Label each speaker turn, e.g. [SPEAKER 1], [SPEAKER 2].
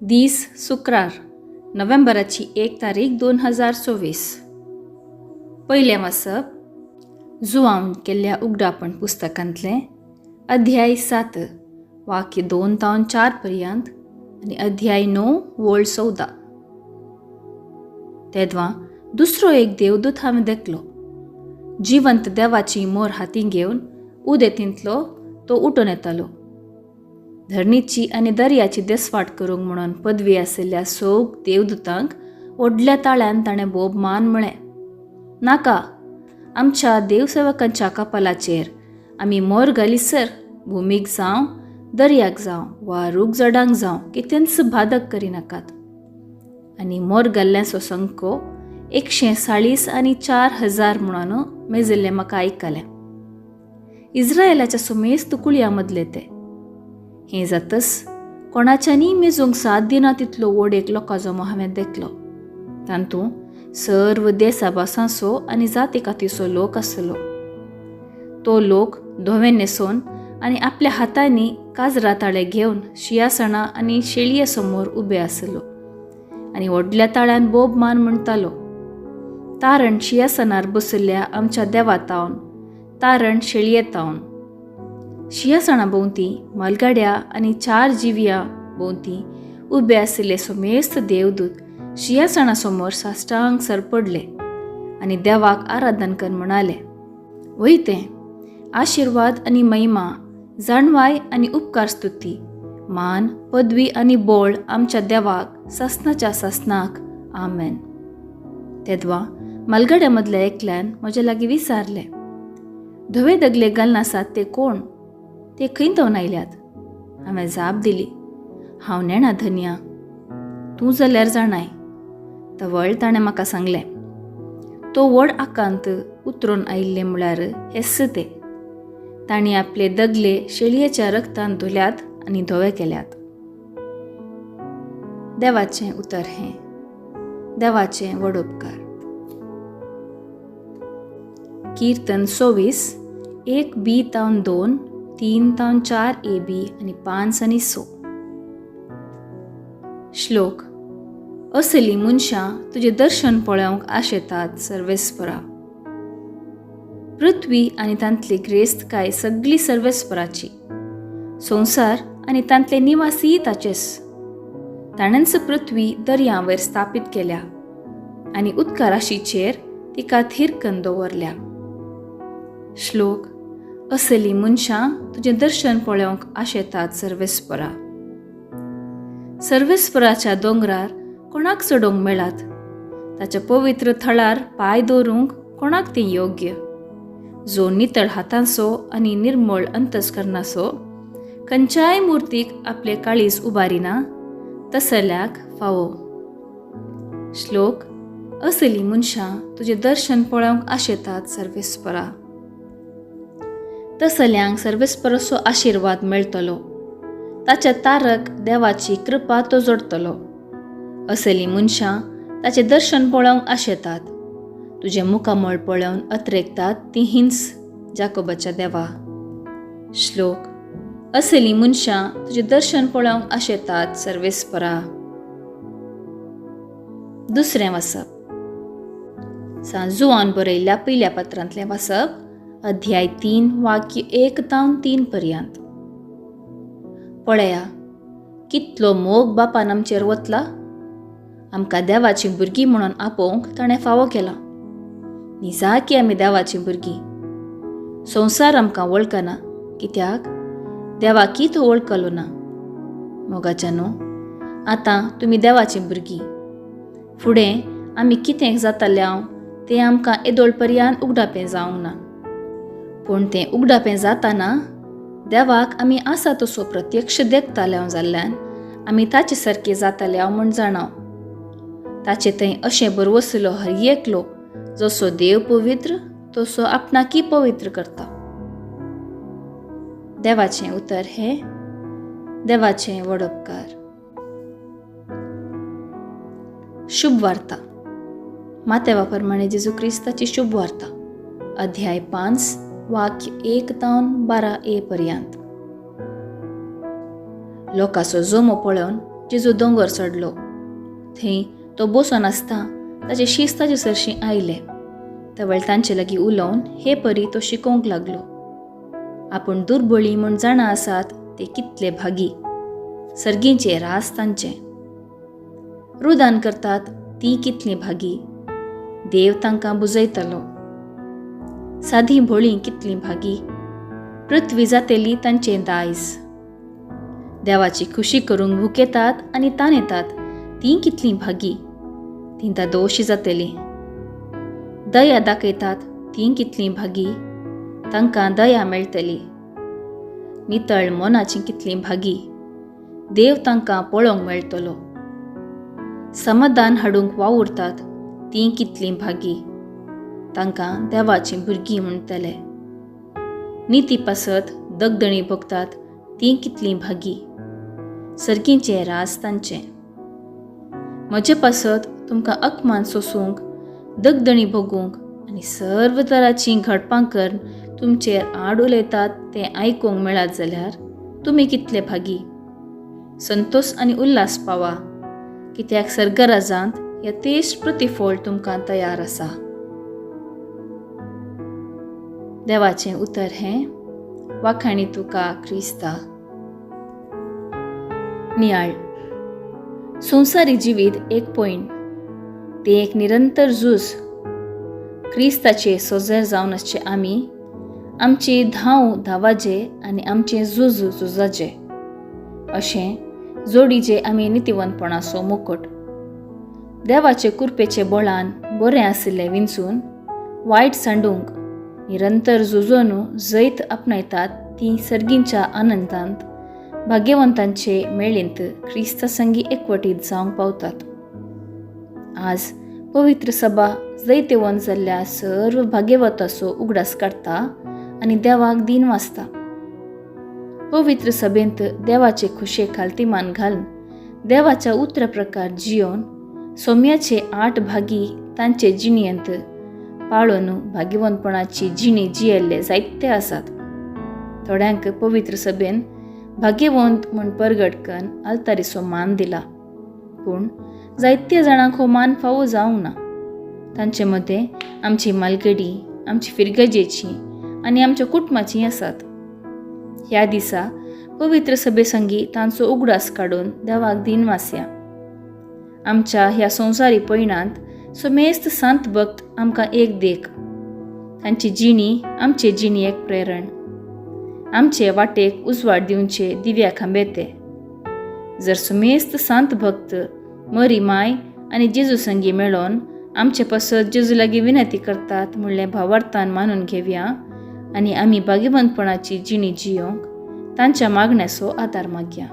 [SPEAKER 1] दीस शुक्रार, नोव्हेंबराची 1 तारीख 2024. पयलें वाचप जुवान केल्ल्या उगडापण पुस्तकांतलें अध्याय 7 वाक्य 2 तावन 4 पर्यंत आनी अध्याय 9 वळ 14. तेदवा दुसरो एक देवदूत हांवें देखलो, जिवंत देवाची मोर हाती घेवन उदेतींतलो तो उठून येतालो. धरणीची आनी दर्याची देसवाट करूंक म्हणून पदवी आशिल्ल्या सोग देवदूतांक व्हडल्या ताळ्यान ताणें बोब मान म्हळें, नाका, आमच्या देवसेवकांच्या कपालाचेर आमी मोर घालीसर भुमीक जावं, दर्याक जावं वा रूख झाडांक जावं कितेंच बादक करिनाकात. आनी मोर घाल्ल्याचो संको 140,000 म्हणून मेजिल्लें म्हाका आयकलें. इस्रायलाच्या सुमेस्त कुळयां मदले ते. हें जातच कोणाच्यानी मेजूंक साथ दिना तितलो व्हड एक लोकांचो हांवें देखलो. तातूंत सर्व देसा भासांचो आनी जाती कातीचो लोक आसलो. तो लोक धवे न्हेसोवन आनी आपल्या हातांनी काजरा ताळे घेवन शियासणां आनी शेळये समोर उबे आसलो आनी व्हडल्या ताळ्यान बोब मान म्हणटालो, तारण शियासनार बशिल्ल्या आमच्या देवा तावन, तारण शेळये तावन. शियासणा भोंवती मालगाड्या आनी 4 जिव्या भोंवती उबे आशिल्ले समेस्त देवदूत शियासणा समोर साश्टांग सरपडले आनी देवाक आराधन कर म्हणाले, वय तें आशिर्वाद आनी महिमा, जाणवाय आनी उपकार स्तुती, मान, पदवी आनी बोळ आमच्या देवाक सासनाच्या सासनाक, आमेन. तेदवा मालगाड्या मदल्या एकल्यान म्हज्या लागीं विचारलें, धवे दगले घालनासात ते कोण, ते खंय तवन आयल्यात? हांवें जाप दिली, हांव नेणा धन्या, तूं जाल्यार जाणाय. तवळ ताणें म्हाका सांगलें, तो व्हड आकांत उतरून आयिल्ले म्हळ्यार हेच ते. तांणी आपले दगले शेळयेच्या रक्तान धुल्यात आनी धवे केल्यात. देवाचें उतर हें, देवाचें व्हड उपकार. कीर्तन 24 1 बी तावन 2, 3 तावन 4 ए बी आनी 5 आनी 6. श्लोक. असली मनशां तुजें दर्शन पळोवंक आशेतात सर्वेस्परा. पृथ्वी आनी तांतली ग्रेस्तकाय सगळी सर्वेस्पराची, संवसार आनी तांतले निवासीय ताचेच. ताणेंच पृथ्वी दर्यावयर स्थापीत केल्या आनी उदका राशीचेर तिका थीर करून दवरल्या. श्लोक. असली मनशां तुजें दर्शन पळोवंक आशेतात सर्वेस्परा. सर्वेस्पराच्या दोंगरार कोणाक चडोवंक मेळात? ताच्या पवित्र थळार पांय दवरूंक कोणाक तें योग्य? जो नितळ हातांचो आनी निर्मळ अंतस्करणाचो, खंयच्याय मुर्तीक आपले काळीज उबारिना तसल्याक फावो. श्लोक. असली मनशां तुजें दर्शन पळोवंक आशेतात सर्वेस्परा. तसल्यांक सर्वेस्पराचो आशिर्वाद मेळटलो, ताच्या तारक देवाची कृपा तो जोडटलो. असली मनशां ताचें दर्शन पळोवंक आशेतात, तुजें मुखामळ पळोवन अत्रेकतात ती हिंस जाकोबाच्या देवा. श्लोक. असली मनशां तुजें दर्शन पळोवंक आशेतात सर्वेस्परा. दुसरें वाचप सांजुआन बरयल्ल्या पयल्या पत्रांतलें वाचप अध्याय 3 वाक्य 1 तावन 3 पर्यंत. पळया कितलो मोग बापान आमचेर वतला, आमकां देवाचीं भुरगीं म्हणून आपोवंक ताणें फावो केला. निजाकी आमी देवाचीं भुरगीं. संवसार आमकां वळखना, कित्याक देवाकी तो वळखलो ना. मोगाच्या न्हू, आतां तुमी देवाचीं भुरगीं. फुडें आमी कितें जाताले हांव तें आमकां येदोळ पर्यंत उगडापें जावंक ना, पूण तें उगडापें जाताना देवाक आमी आसा तसो प्रत्यक्ष देखताले हांव जाल्ल्यान आमी ताचे सारके जाताले हांव म्हूण जाणाव. ताचे थंय अशें बरवसलो हर एकलो जसो देव पवित्र तसो आपणाकी पवित्र करता. देवाचें उतर हें, देवाचें व्हड उपकार. शुभ वार्ता. मातेवा प्रमाणे जेजू क्रिस्ताची शुभ वार्ता, अध्याय 5 वाक्य 1 तावन 12 ए पर्यंत. लोकांचो जमो पळोवन जेजू दोंगर चडलो. थंय तो बसून आसता ताचे शीस ताचे सरशीं आयले. तवळ तांचे लागीं उलोवन हे परी तो शिकोवंक लागलो. आपूण दुर्बळी म्हूण जाणा आसात ते कितले भागी, सर्गींचे रास तांचें. रुदान करतात तीं कितलीं भागी, देव तांकां बुजयतलो. सादी भोळीं कितलीं भागी, पृथ्वी जातेली तांचें दायज. देवाची खुशी करूंक भुकेतात आनी तानेतात तीं कितलीं भागी, तीं दादोशी जातेलीं. दया दाखयतात तीं कितलीं भागी, तांकां दया मेळटली. नितळ मनाचीं कितलीं भागी, देव तांकां पळोवंक मेळटलो. समाधान हाडूंक वावुरतात तीं कितलीं भागी, तांकां देवाचीं भुरगीं म्हणटले. निती पासत दगदणी भोगतात तीं कितलीं भागी, सर्गींचें राज तांचें. म्हजे पासत तुमकां अकमान सोसूंक, दगदणी भोगूंक आनी सर्व तराचीं घडपां करून तुमचेर आड उलयतात तें आयकूंक मेळत जाल्यार तुमी कितले भागी. संतोश आनी उल्हास पावा, कित्याक सर्गराजांत यथेश प्रतिफळ तुमकां तयार आसा. देवाचें उतर हें. वाखाणी तुका क्रिस्ता. नियाळ. संवसारी जिवीत एक पयण, तें एक निरंतर झूज. क्रिस्ताचे सोजर जावन आसचे आमी आमची धांव धांवाचे आनी आमचें झूज झुजाचें, अशें जोडीचे आमी नितिवंतपणाचो मुकट. देवाचे कुरपेचे बळान बरें आशिल्लें विंचून वायट सांडूंक निरंतर झुजोन जैत आपणायतात तीं सर्गींच्या आनंदांत भाग्यवंतांचे मेळींत क्रिस्ता संगी एकवटीत जावंक पावतात. आज पवित्र सभा जैतेवंत जाल्ल्या सर्व भाग्यवताचो उगडास काडटा आनी देवाक दीन वाचता. पवित्र सभेंत देवाचे खुशे खालतीमान घालून देवाच्या उतरा प्रकार जियोवन सोम्याचे 8 भागी तांचे जिणेंत पाळून भाग्यवंतपणाची जिणी जियेल्ले जायते आसात. थोड्यांक पवित्र सभेन भाग्यवंत म्हूण परगट करून आल्तारीचो मान दिला, पूण जायत्या जाणांक हो मान फावो जावंक ना. तांचे मदें आमची मालगडी, आमची फिरगजेची आनी आमच्या कुटुंबाचीं आसात. ह्या दिसा पवित्र सभे संगी तांचो उगडास काडून देवाक दीन वासया. आमच्या ह्या संवसारी पयणांत समेस्त संत भक्त आमकां एक देख. तांची जिणी आमचे जिणेक प्रेरण, आमचे वाटेक उजवाड दिवचे दिव्या खांबे ते. जर समेस्त संत भक्त मरी माय आनी जेजू संगी मेळोन आमचे पासत जेजू लागीं विनंती करतात म्हणलें भावार्थान मानून घेवया आनी आमी भाग्यवंतपणाची जिणी जियोंक तांच्या मागण्याचो आदार मागया.